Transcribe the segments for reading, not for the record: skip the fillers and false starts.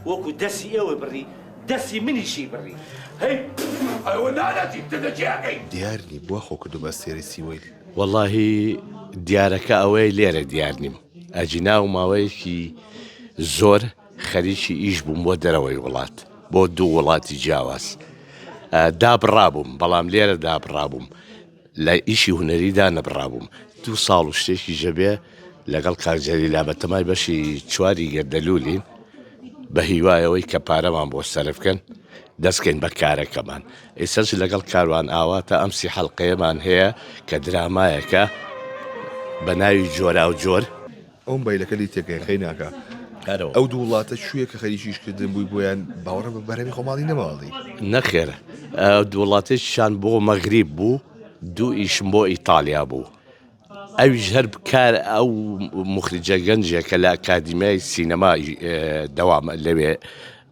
وەکو دەسی ئێوەی بڕی دەسی منیشی بڕی هەی ئەوە نالەتی تر لە کێ ئەکەی. دیار نی بوا خۆ کردو بە ئەستێرەی سیوەیل. وەڵاهی دیارەکە ئەوەیە لێرە دیار نیم ئەگینا و ماوەیەکی زۆر خەریکی ئیش بووم بۆ دەرەوەی وڵات بۆ دوو وڵاتی جیاواز دابڕابووم بەڵام لێرە دابڕابووم لە ئیشی هونەری دانەبڕابووم دوو ساڵ و شتێکیش ئەبێ لەگەڵ کاک جەلیلا بە تەمای بەشی چواری گەردەلوولین بە هیوای ئەوەی کە پارەمان بۆ سەرف کەن دەستکەین بە کارەکەمان ئێسەش لەگەڵ کاروان ئاواتە ئەم سی حەلقەیەمان هەیە کە درامایەکە بە ناوی جۆراوجۆر. ئەو مۆبایلەکە لێی تێکەیە قەیناکە ئەو دوو وڵاتە کوێ کە خەریکی ئیش کردن بووی بۆیان باوەڕە بە بەرهەمی خۆماڵی نەماڵی. نەخێر دوو وڵاتێکیشان بۆ مەغریب بوو دوو ئیشم بۆ ئیتالیا بوو ئەویش هەر کار ئەو موخریجە گەنجێکە لە ئەکادیمیای سینەما دەوام لەوێ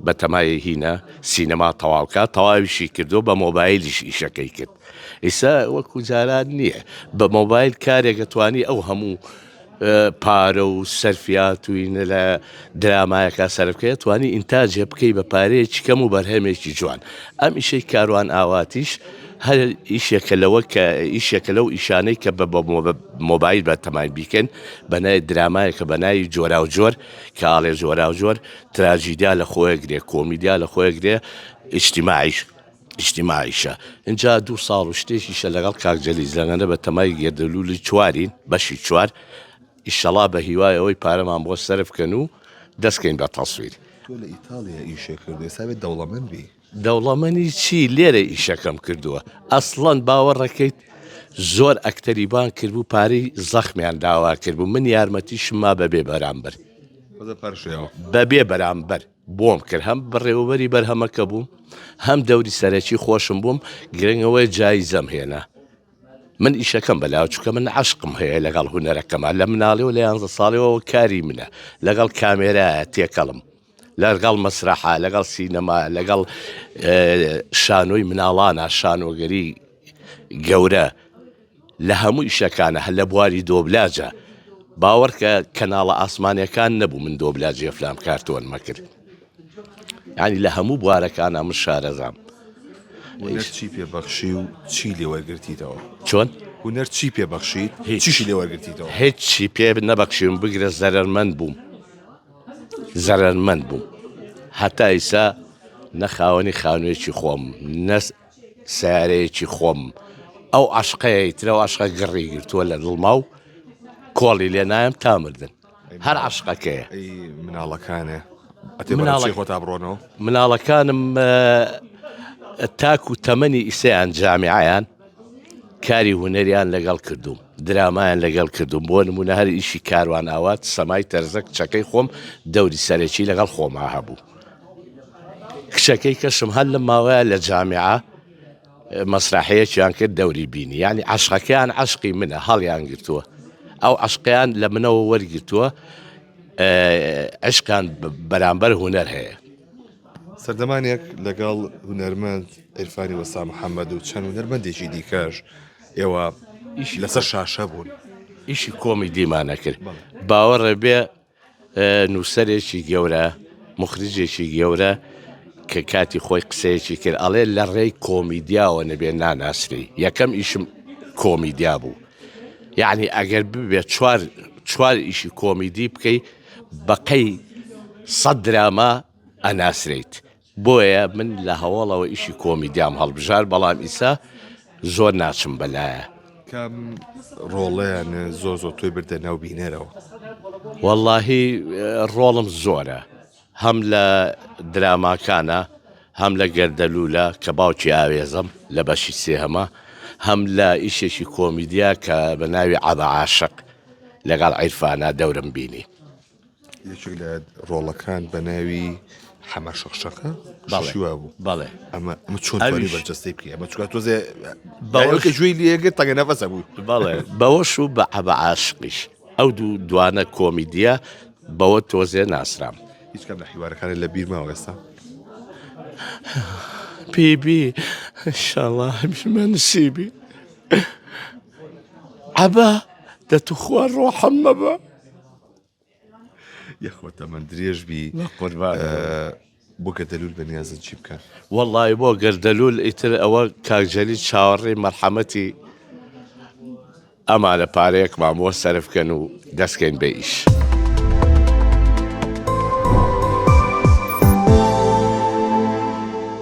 بەتەمای هینە سینەما تەواوکە تەواویشی کردو بە مۆبایلیش ئیشەکەی کرد ئیسا وەکو جاران نییە بە مۆبایل کارێکە توانی ئەو هەموو پارە و سەرفیات و ئینە لە درامایەکا سەرف کەی ئەتوانی ئینتاجێ بکەی بە پارەیەکی کەم و بەرهەمێکی جوان ئەم ئیشەی کاروان ئاواتیش هەر ئیشێکە لەوە کە ئیشێکە لەو ئیشانەی کە بە مۆبایل بە تەمای بیکەن بە ناوی درامایەکە بە ناوی جۆراوجۆر کە ئاڵێ جۆراوجۆر تراجیدیا لە خۆیەگرێ کۆمیدیا لە خۆیەگرێ ئیجتیماعیش ئیجتیماعیشە ئینجا دوو ساڵ و شتێکیشە لەگەڵ کاک جەلیل زەنگەنە بە تەمای گەردەلوولی چوارین بەشی چوار ئیشەڵا بە هیوای ئەوەی پارەمان بۆ سەرف کەن و دەست کەین بە تەسویر. تۆ لە ئیتاڵیا ئیشێ کردوە ئێستا بێ دەوڵەمەند بی. دەوڵەمەنی چی لێرە ئیشەکەم کردووە ئەسڵەن باوەڕەکەیت زۆر ئەکتەری بانگ کردبوو پارەی زەخمیان داوا کردبوو من یارمەتیشم ما بەبێ بەرامبەر بەبێ بەرامبەر. بۆم کرد هەم بەڕێوەبەری بەرهەمەکە بووم هەم دەوری سەرەکی خۆشم بووم گرنگ ئەوەیە جایزەم هێنا من ئیشەکەم بەلاوە چونکە من عەشقم هەیە لەگەڵ هونەرەکەما لە مناڵیەوە لە یانزە ساڵیەوە کاری منە لەگەڵ کامێرایە تێکەڵم لەگەڵ مەسرەحا لەگەڵ سینەما لەگەڵ شانۆی مناڵانە شانۆگەری گەورە لە هەموو ئیشەکانە هەر لە بواری دۆبلاجە باوەڕکە کەناڵە ئاسمانیەکان نەبوو من دۆبلاجی ئەفلام کارتۆنمە کرد یعنی لە هەموو بوارەکانە من شارەزام. هونەر چی پێ بەخشی و چی لێ وەرگرتیتەوە؟ چۆن؟ هونەر چی پێ بەخشیت چیشی لێ وەرگرتیتەوە؟ هیچی پێ نەبەخشیم بگرە زەرەرمەند بووم زەرەرمەند بووم هەتا ئیسا نە خاوەنی خانوویەکی خۆم نە سەیارەیەکی خۆم ئەو عەشقەیە ئیتر ئەو عەشقە گڕی گرتووە لە دڵما و کۆڵی لێ نایەم تا مردن هەر عەشقەکەیە. ئەی مناڵەکانێ ئەتێ بەرەو خۆتا بڕۆنەوە؟ مناڵەکانم تاکو تەمەنی ئیسەیان جامیعەیان کاری هونەریان لەگەڵ کردووم درامایان لەگەڵ کردووم بۆ نمونە هەر ئیشی کاروان ئاوات سەمای تەرزە کچەکەی خۆم دەوری سەرەکی لەگەڵ خۆما هەبوو. کچەکەی کەشم هەر لەم ماوەیە لە جامیعە مەسرحەیەکیان کرد دەوری بینی یعنی عەشقەکەیان عەشقی منە هەڵیان گرتووە ئەو عەشقیان لە منەوە وەرگرتووە عشقیان بەرامبەر هونەر هەیە. سەردەمانێک لەگەڵ هونەرمەند عیرفانی وەستا محەممەد و چەند هونەرمەندێکی دیکەش ئێوە لەسەر شاشە بوون. ئیشی کۆمیدیمان ئەکرد باوەڕێ بێ نووسەرێکی گەورە، موخریجێکی گەورە کە کاتی خۆی قسەیەکی کرد ئەڵێ لە ڕێی کۆمیدیاوە نەبێ ناناسرێی یەکەم ئیشم کۆمیدیا بوو یعنی ئەگەر ببێ چوار چوار ئیشی کۆمیدی بکەی بەقەی سەد دراما ئەناسرێیت بۆیە من لە هەوەڵەوە ئیشی کۆمیدیام هەڵبژارد بەڵام ئیسا زۆر ناچم بەلایە. کام ڕۆڵەیان زۆر زۆر تۆی بردە ناو بینەرەوە؟ وەڵاهی ڕۆڵم زۆرە هەم لە دراماکانە هەم لە گەردەلوولە کە باوکی ئاوێزەم لە بەشی سێهەمە هەم لە ئیشێکی کۆمیدیا کە بە ناوی عەبە عاشق لەگەڵ عیرفانا دەورم بینی. یەکێک لە ڕۆڵەکان بە ناوی حەمە شەقشەقە شی وا بوو بەڵێ ئەمە ئەمە چۆن توانی بەرجەستەی بکەی ئەمە چکا تۆزێ بەوەکە گوێی لێگرت تەنگە نەفەسە بوو بەڵێ بەوەش و بە عەبە عاشقیش ئەو دوو دوانە کۆمیدیە بەوە تۆزێ ناسرام. هیچ کام لە حیوارەکانت لە بیر ماوە ئێستا؟ بیبی ئینشاڵڵا هەمیشە نسیبی عەبە دە توخوا ڕۆحم مەبە. یاخوا تەمەن درێژ بی. قوربان. بۆ گەردەلوول بەنیازن چی بکەن؟ وەڵڵاهی بۆ گەردەلوول ئیتر ئەوە کاک جەلیل چاوەڕێی مەرحەمەتی ئەمانە پارەیەکمان بۆ سەرف کەن و دەست کەین بە ئیش.